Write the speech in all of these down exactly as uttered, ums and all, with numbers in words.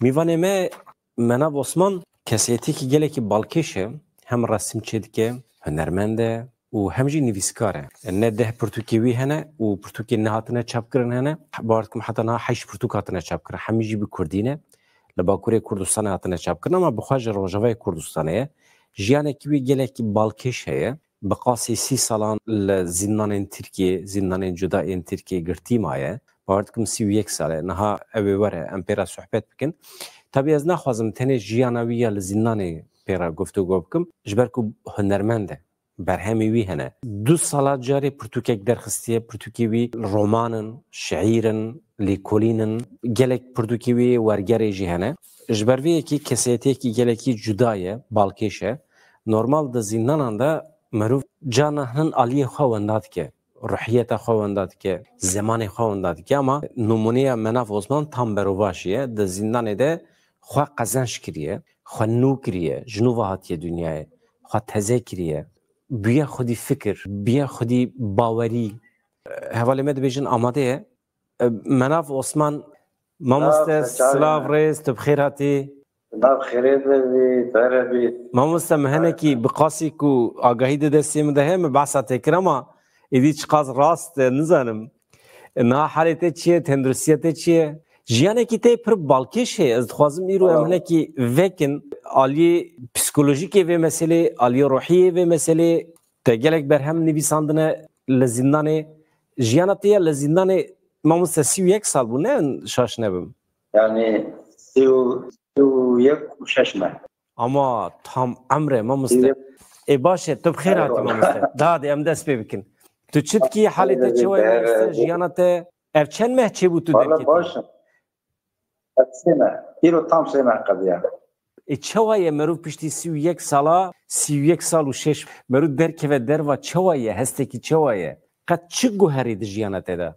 Mîvanê me Menav Osman kesiyetiyekî gelekî balkêş e. Hem resim çêdike, hunermend e û hem jî nivîskar e. Ne deh pirtûkê wî hene û pirtûkên nehatine çapkirin hene. Bawer dikim heta niha heşt pirtûk hatine çapkirin. Hemî jî bi kurdî ne. Li Bakurê Kurdistanê hatine çapkirin ama bi xwe ji Rojavayê Kurdistanê ye. Jiyanekî wî gelekî balkêş heye. Bi qasî sî salan li zîndanên Tirkiyê, zîndanên cuda yên Tirkiyê girtî maye. Bawer dikim sî û yek sal e. Niha ew ê were, em pê re sohbet bikin. Tabî ez naxwazim tenê jiyana wî ya li zîndanê pê re guftûgo bikim. Ji ber ku hunermend e. Berhemê wî hene. Du sala carê pirtûkek derxistiye, pirtûkê wî roman in, şiîr in, lêkolîn in. Gelek pirtûkê wî wergerê jî hene. Ji ber vê yekê kesiyetiyekî gelekî cuda ye, balkêş e. Normal di zîndanan de mirov carna hin aliyê xwe wenda dike, ruhiyeta xwe wenda dike, zemanê xwe wenda dike ama nimûneya Menav Osman tam berovajî ye. Di zîndanê de xwe qezenc kiriye, xwe nû kiriye, ji nû ve hatiye dinyayê, xwe teze kiriye, bûye xwedî fikir, bûye xwedî bawerî. Hevalê me dibêjin amade ye. Menav Osman, mamoste, silav, rêz, tu bi xêr hatî. Nav xêrê de bî, te re bî. Mamoste, me hinekî bi qasî ku agahî di destê min de heye, min behsa tê kir, ama êdî çiqas rast e, nizanim. Niha halê te çi ye, tenduristiya te çi ye? Jiyanekî te pir balkêş heye. Ez dixwazim îro em hinekî vekin aliyê psîkolojîkê vê meselê, aliyê ruhiyê vê meselê. Te gelek berhem nivîsandine li zîndanê. Jiyana te ya li zîndanê, mamoste, sî û yek sal bû, ne şaş nebim. Yani sî û, sî û yek û şeş meh. Ama tam emre, mamoste. Sî û yek. Ê baş e, tu bi xêr hatî, eyvallah, mamoste. Daha de em dest pê bikin. Tu çi dikî, halê te çi waye, mamoste? Jiyana te ev çend meh çêbû tu derketî? Valla baş e. Ev sê meh. Îro tam sê meh qediya. Ê, çawa ye merov piştî sî û yek sala, sî û yek sal û şeş, merov derkeve derva, çawa ye, hestekî çawa ye? Qet çi guherî di jiyana te de?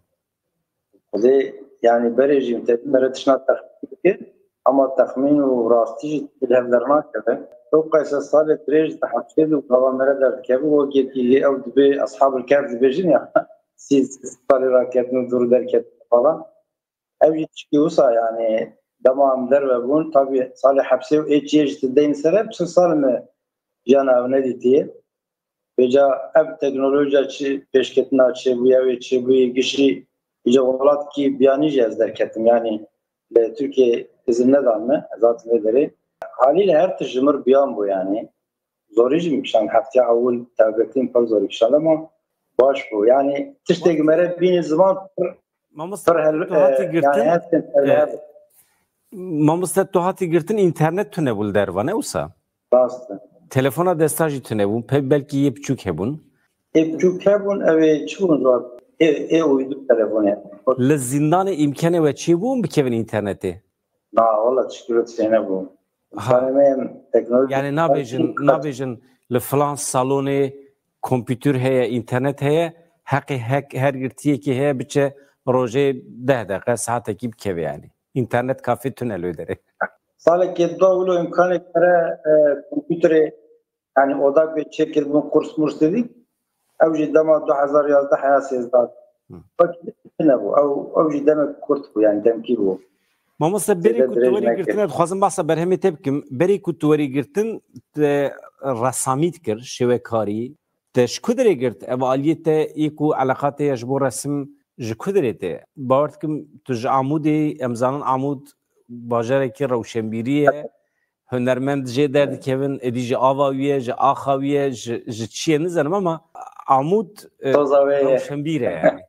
Xwedê, yani berê jî min te mere tişna texmîn dikir, ama texmîn û rastî jî di hev dernakeve. Ew qeyse salê dirêj di hepsê de û gava mere derdikeve, wekî lê ew dibê Eshabul Kehf dibêjin ya, sî salê raketin û dûr derketin falan. Ev jî tişkî wisa, yani dema em derve bûn, tabî salê hepsê û ê çiyê jî tu deyne ser, ev çil sal me jiyana ew nedîtiye. Vêca ev teknolojiya çi pêşketina çêbûye, wê çêbûyê gişî îca welatkî biyanî jî ez derketim. Yani li Tirkiyê izin nedan me, ez hatim vê derê. Halîle her tişt ji mir biyan bû yani. Zorî jî min kişand, heftiya ewil tevbetin pir zorî kişand ama baş bû. Yani tiştê ku mere bînî ziman pir, mamoste, pir hel-, tu hatî e, girtin, yani hestin pir, e, hel- mamoste, tu hatî girtin, înternet tune bû li derva, ne wisa? Rast e. Telefona desta jî tune bû, pe-, belkî yê biçûk hebûn. Yê biçûk hebûn, ew ê çi bûn zor? Ê, ê uydu telefonê. Li zîndanê îmkenê we çêbûn bikevin înternetê? Na, wala tişkî tiştê nebû. Ha. Însanê me yên teknolojî. Yani nabêjin, nabêjin li filan salonê kompûter heye, înternet heye, heqê hek-, her girtiyekî heye, biçe rojê deh deqe, saetekî bikeve yani. Înternet kafê tune li wê derê. Salekê dua wilo îmkanê kere, e, kompûterê, yani oda ku çêkiribûn kurs murs dedî, ew jî dema du hezar yazdeh ya sêzdeh. Hı. Wek nebû. Ew, ew jî demek kurt bû, yani demkî bû. Mamoste, berî ku tu werî girtin, ez dixwazim behsa berhemê te bikim. Berî ku tu werî girtin, te resamî dikir, şêwekarî. Te ji ku derê girt? Ev aliyê te yê ku eleqa te ye ji bo resim ji ku derê tê? Bawer dikim tu ji Amûdê, em zanin Amûd bajarekî rewşenbîrî ye. Hunermend jê derdikevin, êdî ji ava wî ye, ji axa wî ye, ji, ji çi ye nizanim ama Amûd, e, toza wê ye. Rewşenbîr e yani.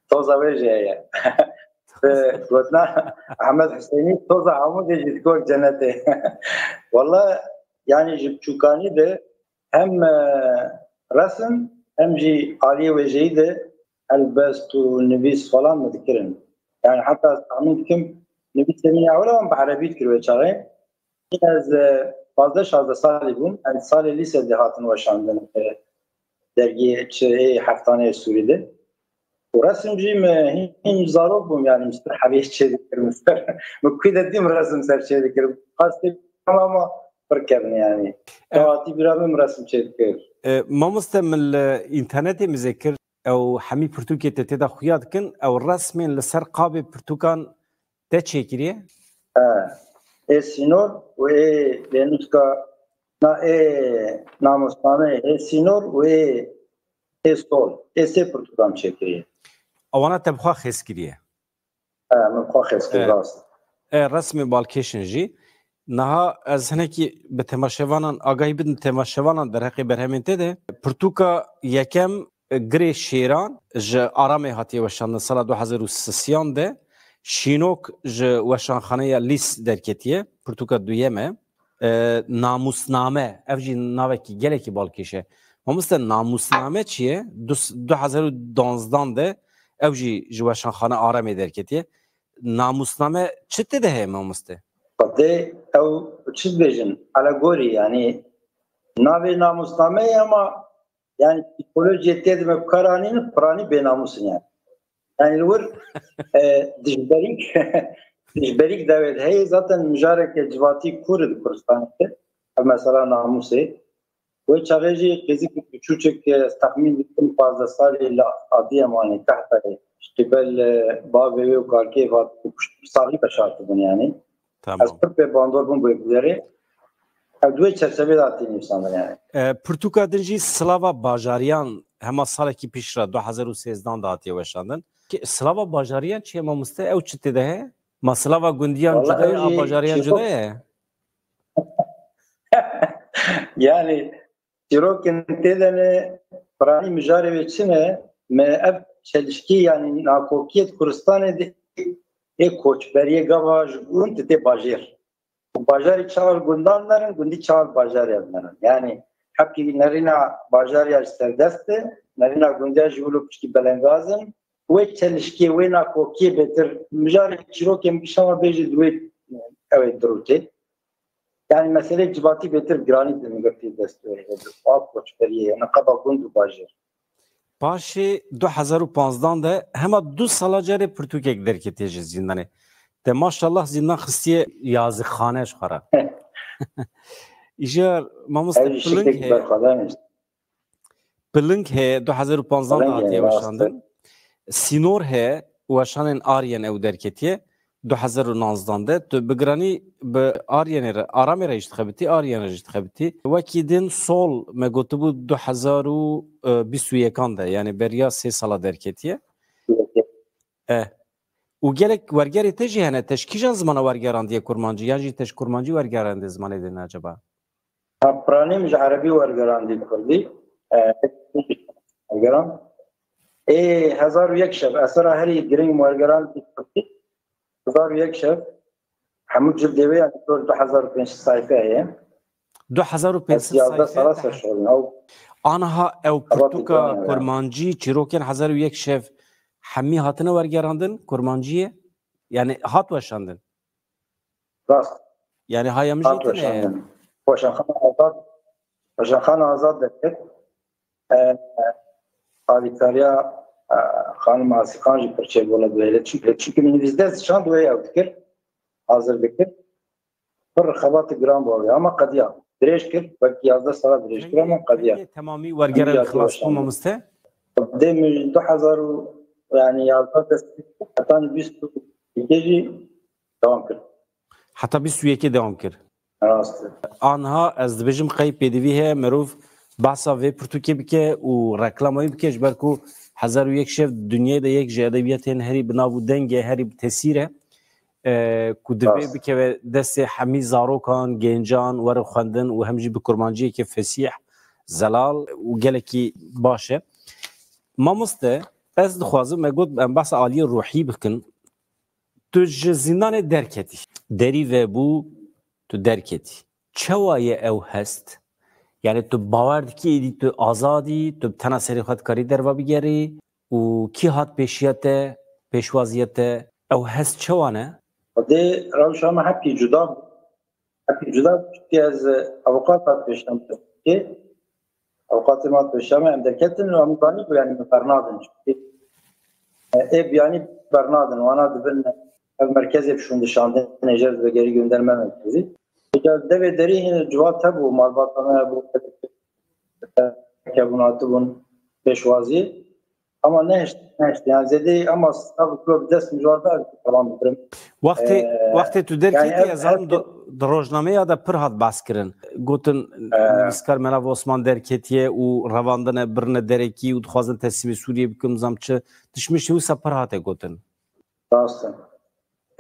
Toza wê jê ye. Gotina Ehmed Huseyinî, toza Amûdê jî dikor cenetê. Walla yani ji biçûkanî de hem, e, resim hem jî aliyê wêjeyî de helbest û nivîs falan min dikirin. Yani heta ez texmîn dikim, nivîsê min ya ewil wan bi erebî dikir wê çaxê. Ez, e, pazdeh şazdeh salî bûm. Em salê lîse de hatin weşandin, e, dergiyê çi ê heftaneyê Sûrî de. Û resim jî min hîn zarok bûm, yani min ser heriyê çê dikir, min ser, min ku de dîm resim ser çê dikir. Qastê ama, ama pir kevn yani. E, Hatî bîra min resim çê dikir. E, mamoste, min li înternetê min zêkir, ew hemî pirtûkê te tê de xuya dikin, ew resmên li ser qabê pirtûkan Te çêkiriye? He. Ê sînor û ê lênûska, na ê namosname, ê sînor û ê, ê sol. Ê sê pirtûkan çêkiriye. Ewana te bi xwe xêz kiriye? He, min xwe xêz kir, rast. E, resmê balkêşin jî. Niha ez hinekî bi temaşevanan agahî bidim, temaşevanan derheqê berhemên te de. Pirtûka yekem, e, Girê Şêran ji Aramê hatiye weşandin sala du hezar û sisiyan de. Şînok ji weşanxaneya Lîs derketiye. Pirtûka duyem e. E, Namûsname, ev jî navekî gelekî balkêş e. Mamoste, Namûsname çi ye? Du, du hezar û duwazdeh de ew jî ji weşanxane Aramê derketiye. Namûsname çi tê de heye mamoste? Xwedê ew çi dibêjin? Alegorî, yanî navê namûsname ye, ama yanî psîkolojiyê tê de me bi kar anîn, piranî bênamûs in yani. Yani li wir, e, dijberîk, dijberîk dewê de heye, zaten mijareke civatî kûr di Kurdistanê de. Ev mesela namûsê. Wê çaxê jî qêzikek biçûçek, e, ez texmîn dikim pazdeh salî li Adiyamanê, Tehtayê, ji qîbel, e, bavê wê û kalkê ve kuşt-, saxî veşartibûn yani. Tamam. Ez pir pê bandor bûm wê biderê. Ev di wê çerçevê de hatiye nivîsandin yani. E, pirtûka din jî Silava Bajariyan hema salekî piştre du hezar û sêzdan de hatiye weşandin. Ki Silava Bajariyan çi ye mamoste? Ew çi tê de heye? Ma Silava Gundiyan cuda ye, a Bajariyan cuda ye? Yani çîrokên tê de ne, piranî mijarê wê çi ne? Me ev çelişkî, yani nakokiyê di Kurdistanê de ê koçberiyê gava ji gund didê bajêr. Û bajarî çawa li gundan nerin, gundî çawa li bajarê nerin. Yani hepkî nerîna bajarê ji serdest e, nerîna gundiya ji wilo piştî belengaz in. Wê çelişkê, wê nakokiyê bêtir, mijarê çîrokên bişama bêjî di wê ew ê dirûtê. Yani meselê civatî bêtir giranî di migirtî dest wê hebe. Ava koçberiyê, yani qeba gund û bajêr. Paşê du hezar û panzdan de hema du sala carê pirtûkek derketiye ji zîndanê. Te maşallah zîndan xistiye yazixane ji xwe re. Îjar mamoste piling heye. Piling heye, du hezar û panzdan de hatiye weşandin. Sînor heye, weşanên Aryen ew derketiye. Du hezar û nanzdan de tu bi giranî bi Aryenê re, Aramê re jî dixebitî, Aryen re jî dixebitî. Wekî din Sol me gotibû du hezar û bîst û yekan de, yani beriya sê sala derketiye. E. Û gelek wergerê te jî hene, te ji kîjan zimana wergerandiye kurmancî, yan jî te ji kurmancî wergerandiye zimanê din acaba? Ha, piranî min ji erebî wergerandî kurdî. E, wergeran. Ê hezar û yek şev, esera herî giring wergerandî kurdî. Hezar û yek şev, hemû cildê wê yani zor du hezar û pênc sed sayfe heye. Du hezar û pênc sed sayfe. Sala ser şolin. Ew aniha ew pirtûka kurmancî, çîrokên hezar û yek şev hemî hatine wergerandin kurmanciyê? Yani hat weşandin? Rast. Yani haya min jî tune. Weşanxana Azad, Weşanxana Azad derket. E, alîkariya, e, xanim Asîkan jî pir çêbûne bi hêle. Çi-, çimkî min nivîsdest şand wê ew dikir, hazir dikir. Pir xebatê giran bû wê, ama qediya. Dirêj kir, belkî yazdeh sala dirêj kir, ama qediya. Temamî wergerên xilas bû mamoste? Dê min du hezar û, yani yazdeh dest, hetanî bîst û yekê jî dewam kir. Heta bîst û yekê dewam kir. Rast e. Anha ez dibêjim qey pêdivî heye mirov behsa vê pirtûkê bike û reklamayî bike, ji ber ku hezar û yek şev dinyayê de yek ji edebiyatên herî bi nav û deng e, herî bi tesîr e. E, ku divê bikeve destê hemî zarokan, gencan, werin xwendin û hem jî bi kurmanciyeke fesîh, zelal û gelekî baş e. Mamoste, ez dixwazim, me got, em behsa aliyê ruhî bikin. Tu ji zîndanê derketî. Derî vebû, tu derketî. Çawa ye ew hest? Yani tu bawer dikî êdî tu azad î, tu bi tena serê xwe dikarî derva bigerî û kî hat pêşiya te, pêşwaziya te? Ew hest çawa ne? Xwedê rewşa me hepkî cuda bû. Hepkî cuda bû, çimkî ez, e, avûkat hat pêşiya min. Avûkatê me hat pêşiya me, em derketin û em zanîbû, yani me bernadin. Çimkî, e, ê biyanî bernadin. Wana dibin ev merkezê şûndişandinê, jê re vegerî gönderme merkezî. Îca devê derî hîn civat hebû, malbata me hebû, kevûn hatibûn pêşwazî. Ama nehişt, nehişt. Yani zêdê ama stav kilo bi dest mijwar da tamam birim. Wextê, Ee, wextê tu derketî, yani ev, ez zanim ev di, di rojnameya de pir hat behs kirin. Gotin, Ee. nivîskar Melav Osman derketiye û revandine birine derekî û dixwazin teslîmê Sûriyê bikin, zam çi. Tişmişê wisa pir hate gotin. Rast e.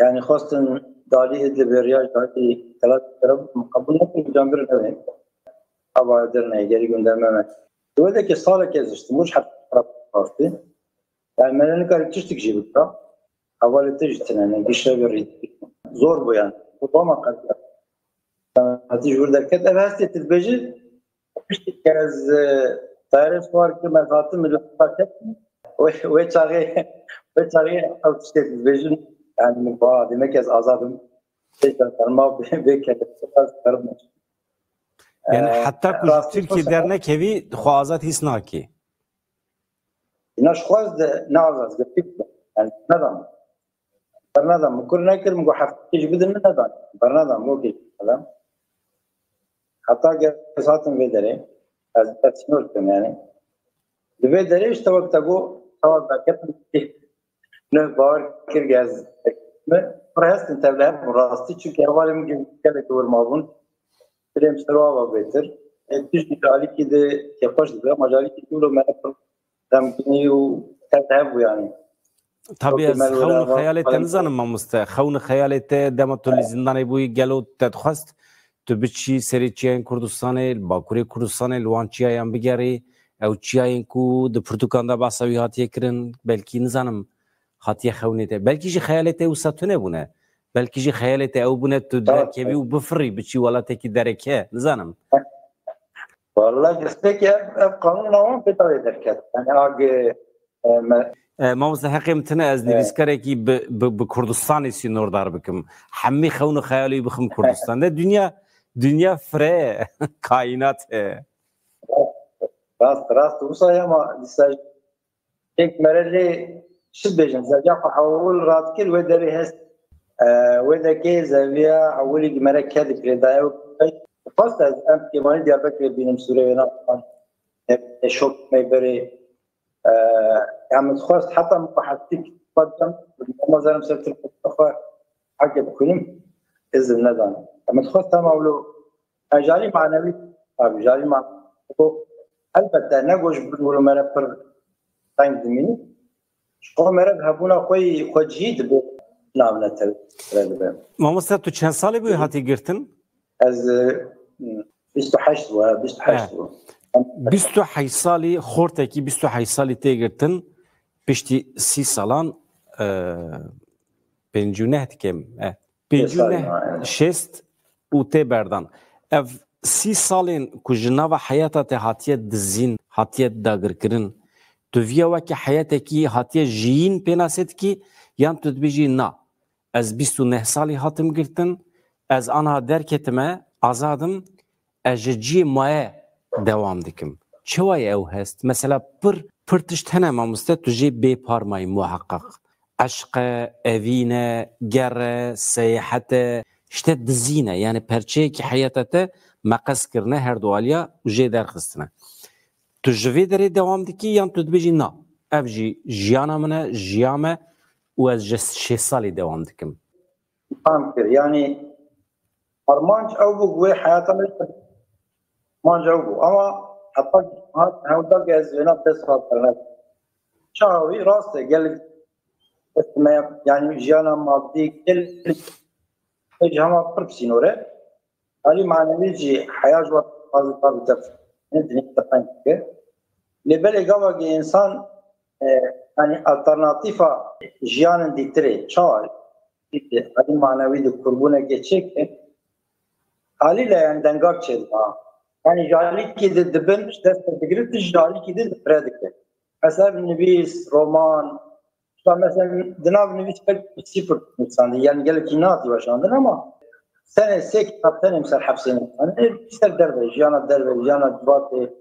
Yani xwestin dalî Idlibê, riya ji dalî Telat Kerem qebûl nekin, can bir nebe. Ava derine, geri göndermeme. Wê de ki salek ez işte, muş hep rastı. Yani mene nikari tiştik jî bikra. Hevalê te jî tine ne, gişe bir zor bu yani. Bu bama kalite. Hadi jur derket, ev hestê tu dibêjî, piştî ke ez, e, tayarê siwar kirim, ez hatim, min li xwe ketim. Wê, wê çaxê, wê çaxê ew tiştê dibêjin, yani, min ba, demek ez azad im. Tê jandarma bê, bê kele, ez karim. Yani, e, heta ku ji rastî Tirkiyê xwe dernekevî, xwe azad hîs nakî. Îna ji xwe ez de ne azad, girtî, yani, nedam. Bernadam, min kur nekir, min got, heftê jî bidin min, nedan. Bernadam, min got, kê, nedam. Heta gez hatim vê derê, ez dest sînor dikim, yani. Li vê derê işte wek te got, tawa daketim, ne bawer kir, gez, min, pir hestin tevle hep rastî, çünkü hevalê min gelek wir mabûn. Dilê min ser ava bêtir. E, tiştî ji alîkî de kêfxweş dibe, ama ji alîkî dûr û me pir xemgînî û derd hebû, yani. Tabî, ez xewn û xeyalê te nizanim, mamoste. Xewn û xeyalê te dema tu li zindanê bûyî, gelo te dixwest tu biçî serê çiyayên Kurdistanê, li Bakurê Kurdistanê, li wan çiyayan bigerî, ew çiyayên ku di pirtûkan de behsa wî hatiye kirin, belkî nizanim hatiye xewnê te. Belkî jî xeyalê te wisa tune bûne. Belkî jî xeyalê te ew bûne tu derkevî û bifirî, biçî welatekî dereke. Nizanim. Vallahi, destpêkê ev, ev qanûna wan pê tavê derket. Yani, ag, e, me- E, mamoste, heqê min tine, ez nivîskarekî bi, bi, bi Kurdistanê sînordar bikim. Hemî xewn û xeyalê wî bixim Kurdistan. De dinya, dinya fire, kaînat e. Rast, rast. Wisa ya ma dîsa Tek mere lê çi bêjin, zerya xwe hewil radikir, wê derê hest, e, wê dekê zerya hewilî mere ked kirê daye û xwest ez em kêvanî Diyarbekirê bînim, Sûrê wê naxan, e, e, şok me berê, e, em xwest heta min xwe hestik xwe didem, ama zerim ser Tirk xwe heke bixwînim, izin nedan. Em xwest hema wilo Ejalî manewî, tabî, jalî manewî. Elbette, ne ku ji bin wilo mere pir teng dimînî. Ji xwe mere bi hebûna xwe yî xwecihî dibe navne tevre dibe. Mamoste, tu çend salî bûyî hatî girtin? Ez, e, bîst û heşt bû, he, bîst û heşt bû. Bîst û heşt salî, xortekî bîst û heşt salî tê girtin, piştî sî salan, e, pêncî û neh dikim, e, pêncî û neh, şêst û tê berdan. Ev sî salên ku ji nava heyata te hatiye dizîn, hatiye dagirkirin, tu viya weke heyetekî hatiye jiyîn pênasê dikî, yan tu dibêjî, na, ez bîst û neh salî hatim girtin, ez aniha derketime, azad im, ez ji cihê maye dewam dikim. Çawa ye ew hest? Mesela pir, pir tişt hene mamoste, tu jê bê par mayî muheqeq. Eşq e, evîn e, ger e, seyahet e, işte dizîn e. Yani perçeyekî heyata te meqes kirine her du aliya û jê derxistine. Tu ji vê derê dewam dikî yan tu dibêjî, na, ev jî jiyana min e, jiya me û ez ji şêst salî dewam dikim? Fam kir. Yani armanc ew bû, wê heyata me armanc ew bû. Ama heta hat hewda ez wêna dest hat berne. Çawa wî rast e, gelek dest me, yani jiyana madî, gelek ji hema pir sînor e. Alî manewî jî heya ji we fazla tabi tef. Ne dinê te qenc dike. Lê belê gava ki insan, e, yani alternatîfa jiyanin dîtirê. Çawa? Alî manewî di kurbûnekê çêke. Haliyle yani dengav çêdiba. Yani ji alîkî di dibin, ji dest te digirin, tu ji alîkî di dipire dike. Mesela nivîs, roman, Mesela, mesela, di nav nivîs pek sîfir nivîsandî, yani gelekî nehatiye weşandin ama tenê sê kitap tenê ser hepsê nivîsandin. Ê, ser derve, jiyana derve, jiyana civatê.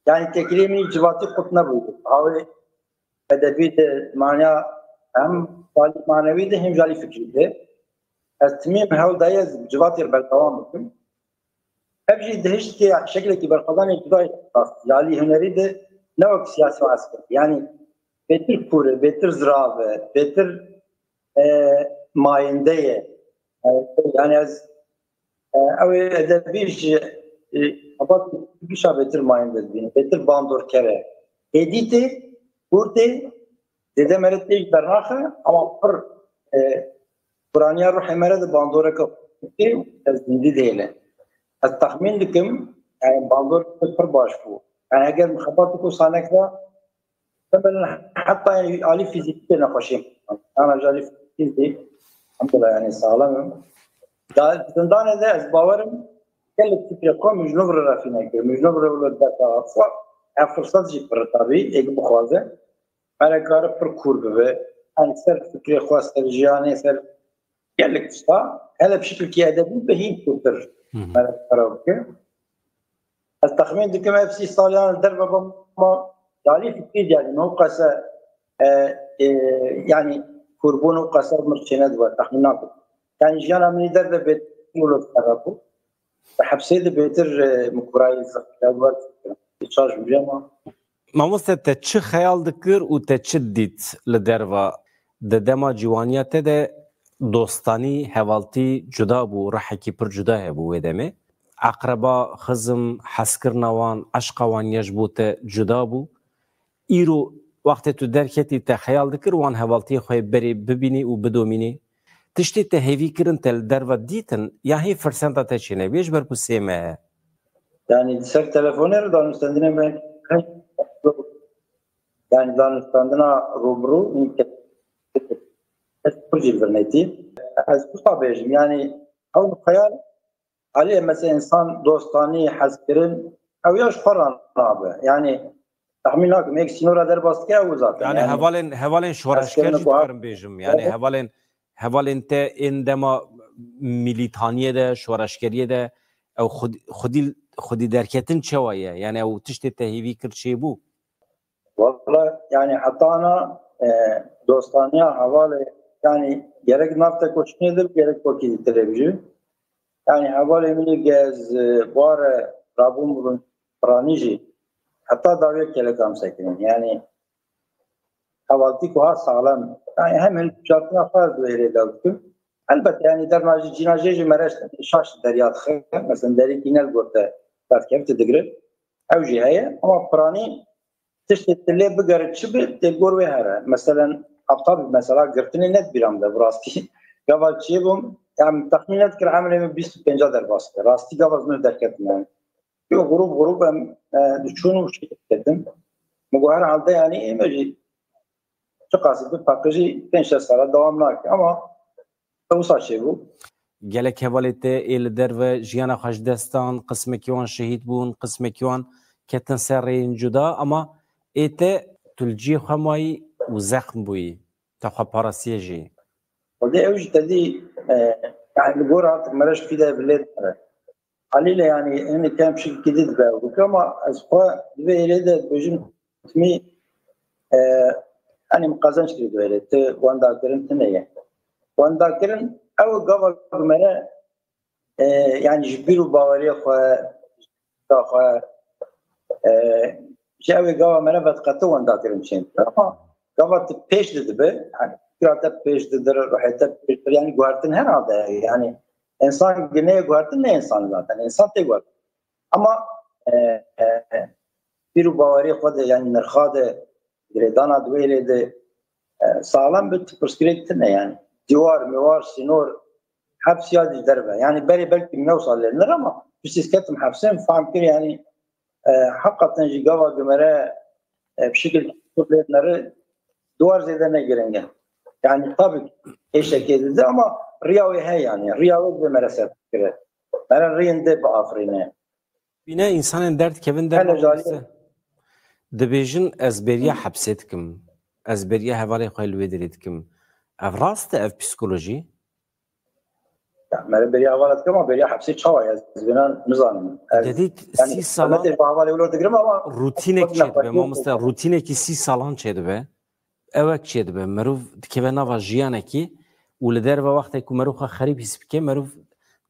Yani têkiliyê min civatî qut nebû. Hawê edebî de, manya hem jalî manewî de hem jalî fikrî de. Ez timî min hewl daye ez civatê berdewam bikim. Ev jî di hiştkê şeklekî berxwedanê cuda ye. Jalî hunerî de ne wek siyasî û eskerî. Yani bêtir kûr e, bêtir zirav e, bêtir e, mayinde ye. E, yani ez e, ew ê edebî ji e, xebat gişa bêtir mayinde dibînim, bêtir bandorker e. Hêdî tê, kûr tê, zêde meret tê ji bernaxe, ama pir e, piraniya ruhê me re di bandoreke xwe tê, ez zindî dihêle. Ez texmîn dikim, yani bandor pir baş bû. Yani eger min xebat biko sanek de, Mesela heta yani alî fîzîkî tê nexweşiyê min. Ana ji alî fîzîkî zî, elhamdulillah, yani sağlam im. Da zindanê de ez bawerim gelek fikrê xwe min ji nû re refîne kir. Min ji nû re wilo dersa xwe. Ev firsat jî pir tabî, êk bixwaze. Mere kare pir kûr bibe. Yani ser fikrê xwe, ser jiyanê, ser gelek tişta. Hele bi şekilkî edebî be hîn kûrtir. Hı hı. Mere kare bike. Ez texmîn dikim ev sî saliyan li derve bama, dalî fikrî diyarî me û qese, e, e, yani kûrbûn û qese mir çêne dibe, texmîn nakim. Yani jiyana min ê derve bêtir wilo xerab bû. Di hepsê de bêtir, e, min kurayî zextiyar wer fikirim. Çar ji min ma. Mamoste, te çi xeyal dikir û te çi dît li derva? Di dema ciwaniya te de dostanî, hevaltî cuda bû, rihekî pir cuda hebû wê demê. Eqreba, xizm, hezkirina wan, eşqa wan ya ji bo te cuda bû. Îro wextê tu derketî, te xeyal dikir wan hevaltiyê xwe yê berê bibînî û bidomînî? Tiştê te hêvî kirin te li derve dîtin ya hê firseta te çênebûye ji ber ku sê meh e? Yani ser telefonê re danûstendinê me, yani danûstendina rûbirû, ez pir jî li vir netî. Ez wisa bêjim, yani ew xeyal alî mesela însan dostanî, hezkirin, ew ya ji xwe re nabe. Yani texmîn nakim, yek sînora derbas dike ew zaten. Yani Yani hevalên, hevalên şoreşger hezkirin jî ku dikarim bêjim. Yani Evet. hevalên, hevalên te ên dema mîlîtaniyê de, şoreşgeriyê de, ew xwedî, xwedî, xwedî derketin çawa ye? Yani ew tiştê te hêvî kir çêbû? Wala yani heta ana, e, dostaniya hevalê, yani gerek nav te koçinê de, gerek wekî di televîzyonê. Yani hevalê min ê gez, e, bare rabûn bûn piranî jî heta dawiyê kelek am sekinîn. Yani hevaltî ku ha sağlam. Yani hem hilbijartina xwe ez wêrê dew dikim. Elbette yani derna jî cîna jê jî mere şaş derya dixe. Mesela derî kî ne li gor te derkevtî digire. Ew jî heye. Ama piranî tiştê tu lê bigere çi bi, tê gor wê here. Meselen, hafta bi mesela girtinê ne bîra min de bi rastî. Gava çiyê bûm, yani texmîn nedikir emrê min bîst û pênca derbas be. Rastî gava ez min derketim yani. Yo, grup grup em, e, diçûn û şirketin. Min got herhalde yani ême jî çiqas bi paqijî pênc şeş sala dewam nake ama wisa çêbû. Gelek hevalê te ê li derve jiyana xwe ji dest dan, qismekî wan şehîd bûn, qismekî wan ketin ser rêyên cuda, ama ê te tu li cihê xwe mayî û zexm bûyî, te xwe parasiye jî. Xwedê ew jî te dî, e, yani li gor artık mere ji fî de bi lê dere. Halîle yani hinekî em şikî dî dibe ew bike ama ez xwe di vê êrê de dibêjim, timî, e, yani min qezenc kir di vê êrê, ti wendakirin tune ye. Wendakirin ew gava ku mere, e, yani ji bîr û baweriyê xwe, xwe, e, ji ew ê gava mere vediqete wendakirin çêndibe. Ama gava tu pêş didibe, yani fikra te pêş didir, ruhê te pêş didir, yani guhertin herhalde, yani insan gineyê guhertin ne insan zaten, insan tê guhertin. Ama, e, e, e, bîr û baweriyê xwe de, yani nirxa de, girêdana di wê êrê de, e, sağlam bi, tu pirsgirêk tune yani. Dîwar, mîwar, sînor, hepsiya di derve. Yani berê belkî min ew sal lê nir ama piştî ez ketim hepsê, min fehm kir yani, e, heqaten jî gava gimere, e, bi şekil kur lê neri duwar zêde ne giring e. Yani tabii ki êşekê dide ama riya wê heye yani. Riya wê dibê mere ser kire. Mere riyên dê biafirîne. Bîne însanên derdikevin derve Hele jariye. Dibêjin ez bêriya hepsê dikim. Ez bêriya hevalê xwe li wê derê dikim. Ev rast e, ev psîkolojî? Ya, mere bêriya hevala dikim ama bêriya hepsê çawa ye? Ez vêna nizanim. Ez, Dedî yani, sî salan elbette ji hevalê wilo digirim ama rutînek çêdibe, mamoste, rutînekî sî salan çêdibe. Ewek çêdibe. Merov dikeve nava jiyanekî û li derve wextê ku merov xwe xerîb hîs bike, merov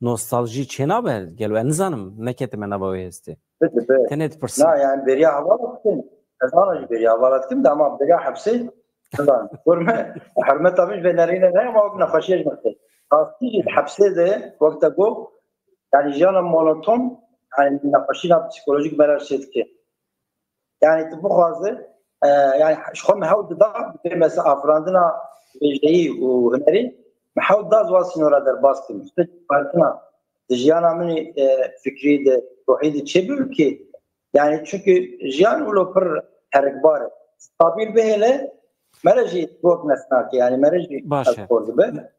nostaljî çênabe. Gelo ez nizanim, neketime nava wê hestê. Bidibe. Tenê dipirsim. Na, yani bêriya hevala dikim. Ana jî bêriya vala dikim de ama bêriya hepsê. Nizanim. Kurme, hurmeta min ji vê nerîne ne ama wek nexweşiye ji min tê. Rastî jî di hepsê de wek te got, yani jiyana monoton, yani nexweşîna psîkolojîk me re çê dike. Yani tu bixwaze, e, yani ji xwe me hewl dida, bi vê mesela afirandina wêjeyî û hunerî, me hewl da ziwa sînora derbas kim. Ji xwe partina di jiyana min ê, e, fikrî de, ruhî de çêbû ki, yani çünkü jiyan wilo pir herikbar e. Stabil bihêle, mere jî wek nesnake, yani mere jî Baş e. Xor dibe.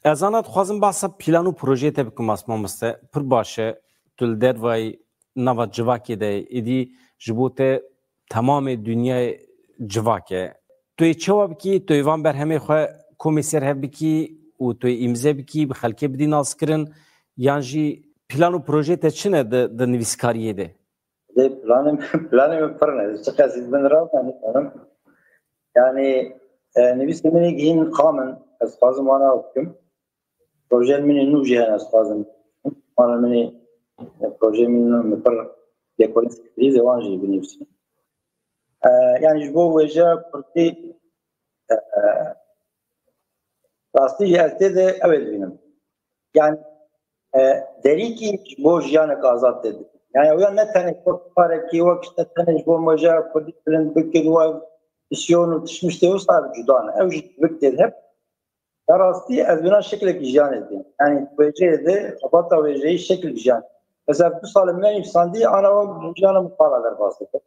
Ez ana dixwazim bahsa plan û projeyê te bikim, Asma Miste. Pir baş e. Tu li dervayî nava civakê de yî. Îdî ji bo te temamê dinyayê civak e. Tu yê çawa bikî? Tu yê van berhemê xwe komê ser hev bikî û tu yê îmze bikî, bi xelkê bidî naskirin, yan jî plan û projeyê te çi ne di, di nivîskariyê de? Dê planê min, planê min pir ne. Çi qesî bin ra, yani, yani, e, nivîsê min ê gihîn qamin, ez dixwazim wana bikim. Projeyên min ê nû jî hene, ez dixwazim. Wana min ê, e, projeyên min ê nû, min pir lêkolîn fikrî de wan jî binivîsim. E, yani ji bo wêjeya kurdî, e, e, rastî jî ez tê de ew ê dibînim. Yani, e, derîkî ji bo jiyanek azad tê de. Yani ew ya ne tenê wek karekî, wek işte tenê ji bo wêjeya kurdî bilind bikin, wek misyon û tişt miştê wisa cuda ne. Ew jî dibik tê de hep. Ya rastî ez wina şeklekî jiyanê dibînim. Yani wêjeyê de, xebata wêjeyî şeklekî jiyan. Mesela du sal e min nenivîsandî, ana wek jiyana min qala derbas dike.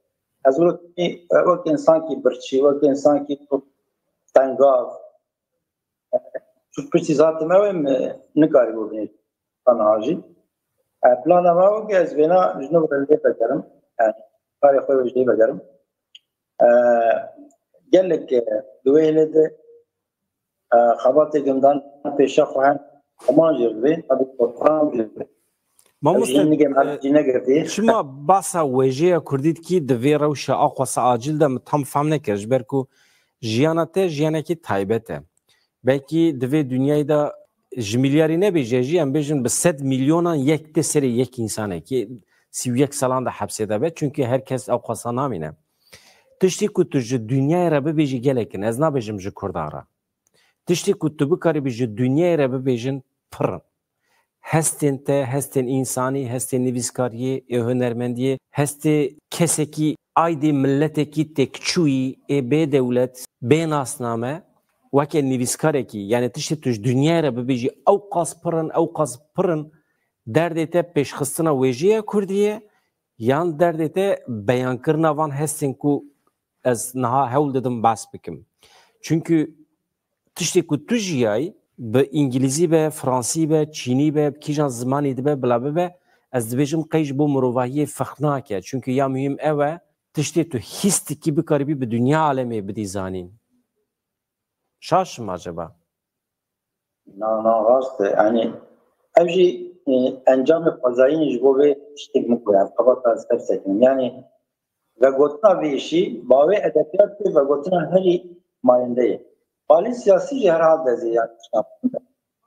Ez wek, wek însankî birçî, wek însankî tengav, Çûk pirsî zatim ew ê min nikarî bo binê. Tanaha jî. E, plana me ew ke ez vêna ji nû re lê vegerim. Yani karê xwe jî vegerim. E, gelek, e, di wê hêlê de, e, xebatê gundan pêşa xwe hen heman jî divê, tabii toprağım jî divê. Mamoste, Ew jî nigê me e, jî negirtî. Çima basa wêjeya kurdî dikî di vê rewşa aqwasa acil de min tam fam nekir, ji ber ku jiyana te jiyanekî taybet e. Belkî di vê dinyayê de ji milyarî nebêje jî, em bêjin bi sed milyonan yek tê serê yek însanekî sî û yek salan de hepsê de be, çunkî her kes aqwasa namîne. Tiştê ku tu ji dinyayê re bibêjî gelek in, ez nabêjim ji kurdan re. Tiştê ku tu bikaribî ji dinyayê re bibêjin pir in. Hestên te, hestên însanî, hestên nivîskariyê, ê hunermendiyê, hestê kesekî aydê miletekî têkçûyî, ê bê dewlet, bê nasname, weke nivîskarekî, yani tiştê tu ji dinyayê re bibêjî, ew qas pir in, ew qas pir in, derdê te pêşxistina wêjeya kurdî ye, yan derdê te beyankirina van hestên ku ez niha hewl didim behs bikim. Çunkî tiştê ku tu jiyayî, bi îngilîzî be, fransî be, çînî be, bi kîjan zimanî dibe, bila bibe, ez dibêjim qey ji bo mirovahiyê ferq nake. Çunkî ya muhîm ew e, tiştê tu hîs dikî bikaribî bi dinya alemê bidî zanîn. Şaş im acaba? Na, na, rast e. Yani ev jî, e, encamê xwezayî ne ji bo vê tiştê min ku, yani, xebata ez ters sekinim. Yani vegotina vê îşî, bavê edebiyatê vegotina herî mayende ye. Balî siyasî jî herhalde zê yanlış nakim.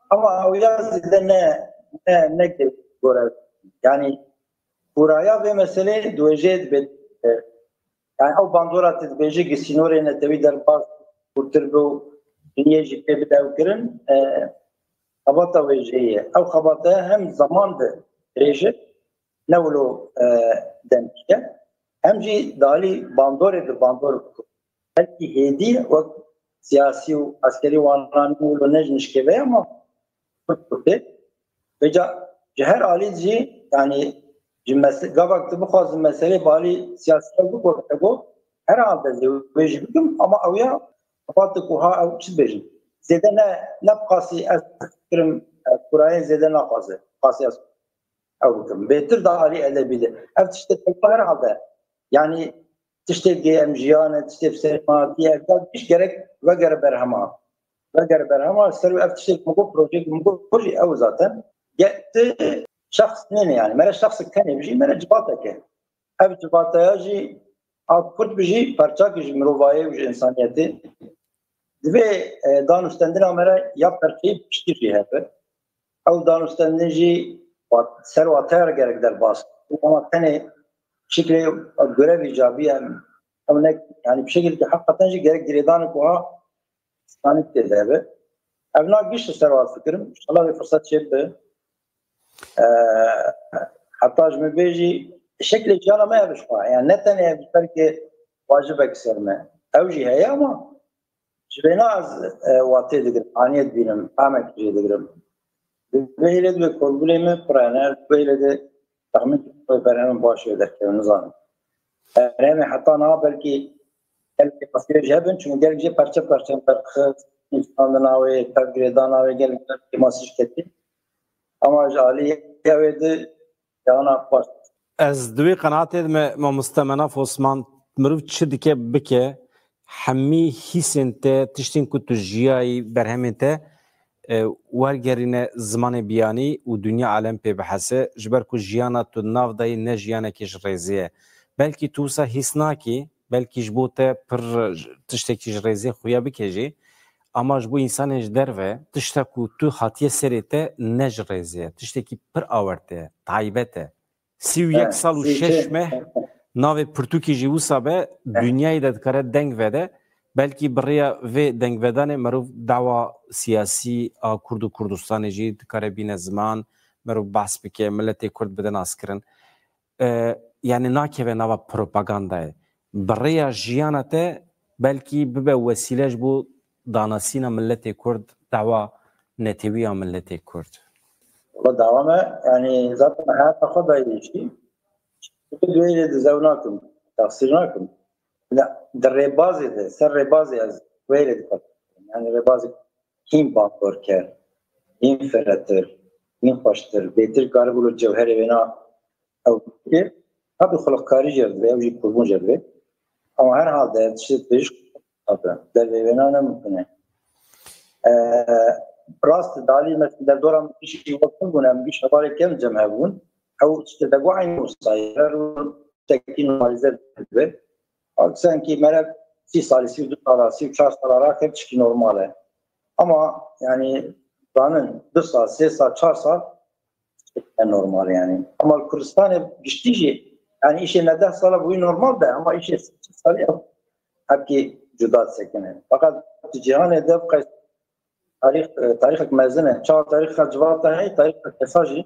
Ama ew ya zêde ne, ne, ne gore. Yani kûraya vê meselê di wêjeyê dibe, e, yani ew bandora tu dibêjî gi sînorê netewî derbas kûrtir bi û dinyê jî pê bide ew kirin, e, xebata wêjeyê ye. Ew xebata hem zeman de dirêj e, ne wilo, e, demkî ye. Hem jî di alî bandorê de bandor, belkî hêdî wek siyasî û eskerî wana ne wilo ne ji nişkê ve ye ama pir kurt e. Vêca ji her alî jî, yani ji mes-, gavak tu bixwazî meselê bi alî siyasî ew bigore, herhalde zê wê jî bikim ama ew ya xebatê ku ha ew çi dibêjin. Zêde ne, ne bi qasî ez fikirim, e, kurayê zêde naxwaze. Qasî ez ew bikim. Bêtir da alî edebî de. Ev tiştê tevba herhalde. Yani tiştê gê em jiyan e, tiştê bi serê me hatiye, ev da giş gerek vegere berhema. Vegere berhema ser ev tiştê min got, projeyê min got, jî ew zaten. Ge-, ti şexs nêne yani. Mere şexsek tenê bijî, mere civatek e. Ev civataya jî a kurd bijî, parçak ji mirovayê û ji însaniyetê. Divê, e, danûstendina me re ya perçeyî piştî jî hebe. Ew danûstendin jî wat-, ser wateyê re gerek derbas. Ama tenê şiklê gurevî cabî em Ew ne, yani bir şekilde hakikaten jî gerek girêdanê ku ha, stanî tê de be. Ev na giş li ser wa fikirim. İnşallah bir fırsat çê bi. E, Heta ji min bê jî şeklê jiyana me ev ji xwe. Yani ne tenê ev belkî wacibek ser me. Ew jî heye ama ji vêna ez, e, watê digirim, aniyet dibînim, amek jê digirim. Di vê hêlê de kombûnê min pir hene, di vê hêlê de texmîn dikim berhemên baş wê derkevin, nizanim. Berhemê heta niha belkî gelkî qasiyê jî hebin, çünkü gelek jê perçe perçe derxist, nivîsandina wê, tevgirêdana wê, gelek, gelek kêmasî jî ketî. Ama ji alî wê de yana xweş. Ez di wê qenaatê de me, mamoste Menaf Osman, mirov çi dike bike, hemî hîsên te, tiştên ku tu jiyayî, berhemên te, e, wergerîne zimanê biyanî û dinya alem pê bihese, ji ber ku jiyana tu nav dayî ne jiyanekê ji rêzê ye. Belkî tu wisa hîs nakî, belkî ji bo te pir tiştekî ji rêzê xuya bike jî, ama ji bo însanên ji derve tişta ku tu hatiye serê te ne ji rêzê ye, tiştekî pir awerte ye, taybet e. Sî û yek sal û şeş meh navê pirtûkê jî wisa be, dinyayê de dikare deng vede. Belkî bi rêya vê dengvedanê merov dawa siyasî a Kurd û Kurdistanê jî dikare bîne ziman, merov behs bike, miletê Kurd bide naskirin. E, yani nakeve nava propagandayê. Bi rêya jiyana te belkî bibe wesîle ji bo danasîna miletê Kurd, dawa netewî ya miletê Kurd. Wala dawa me, yani zaten heyata xwe dayî jî. Di wê yê de zew nakim, taksîr nakim. Di rêbazê de, ser rêbazê ez wê yê dikim. Yani rêbazê hîn bawerker, hîn firehtir, hîn xweştir, bêtir karibû li cewherê wêna ew bike. Tabi xulqkarî jê dibe, ew jî kurbûn jê dibe. Ama herhalde tiştê pêş tabi dervê wêna ne mumkin e. Ee, rast dalî mesela derdora min kişî wek min bûn, em giş hevalê kevin cem hebûn. Ew tiştê de got eynî wisa ye. Her tekî normalize dibe. Sanki mere sî salî, sî û du sala, sî û çar sala raket tişkî normal e. Ama yani zanin du sal, sê sal, çar sal ne normal yani. Ama li Kurdistanê giştî jî yani îşê ne deh sala bûyî normal de ama îşê sî salî ew hepkî cuda disekine. Fakat di cîhanê de bi qey tarîx, tarîxek mezin e. Çawa tarîxa civata heye, tarîxa kesa jî,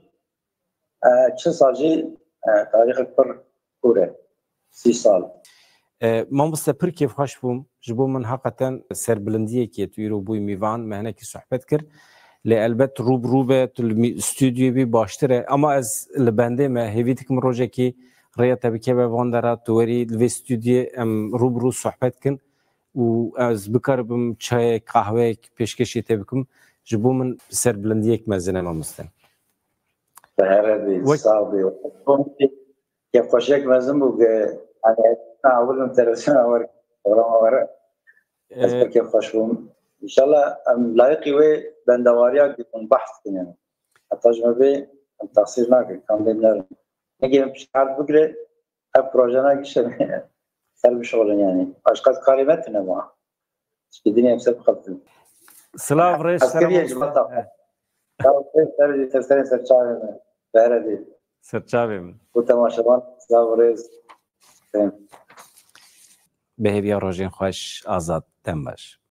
e, çil sal jî, e, tarîxek pir kûr e. Sî sal. E, mamoste, pir kêfxweş bûm. Ji bo min heqeten serbilindiyekê tu îro bûyî mîvan, me hinekî sohbet kir. Lê elbet rû bi rû be, tu li mî-, stûdyoyê bî baştir e. Ama ez li bendê me hêvî dikim rojekî rêya te bikeve van dera, tu werî li vê stûdyoyê em rû bi rû sohbet kin û ez bikaribim çayek, qehweyek pêşkêşê te bikim. Ji bo min serbilindiyek mezin e, mamoste. Here bî, wek sağ bî. Kêfxweşiyek mezin bû ku, hani, ewil min televizyona wer, programa wer. Ez Ee, pir kêfxweş bûm. Înşallah em layiqî wê bendewariya dibin, behs dikin yani. Heta ji me bê em taksîr nakin, kam bê nerin. Negê min piştihar bigire, ev projena gişe ser bişixulin yani. Başka karê me tune ma. Çi dinê em ser bixeltin. Silav rêz, Eskeriye ji mata. Silav rêz, ser, ser, ser, ser çavê me. Bere dê. Ser çavê min. Bu temaşevan, silav rêz. Bi hêviya rojên xweş, Azad. Dem baş.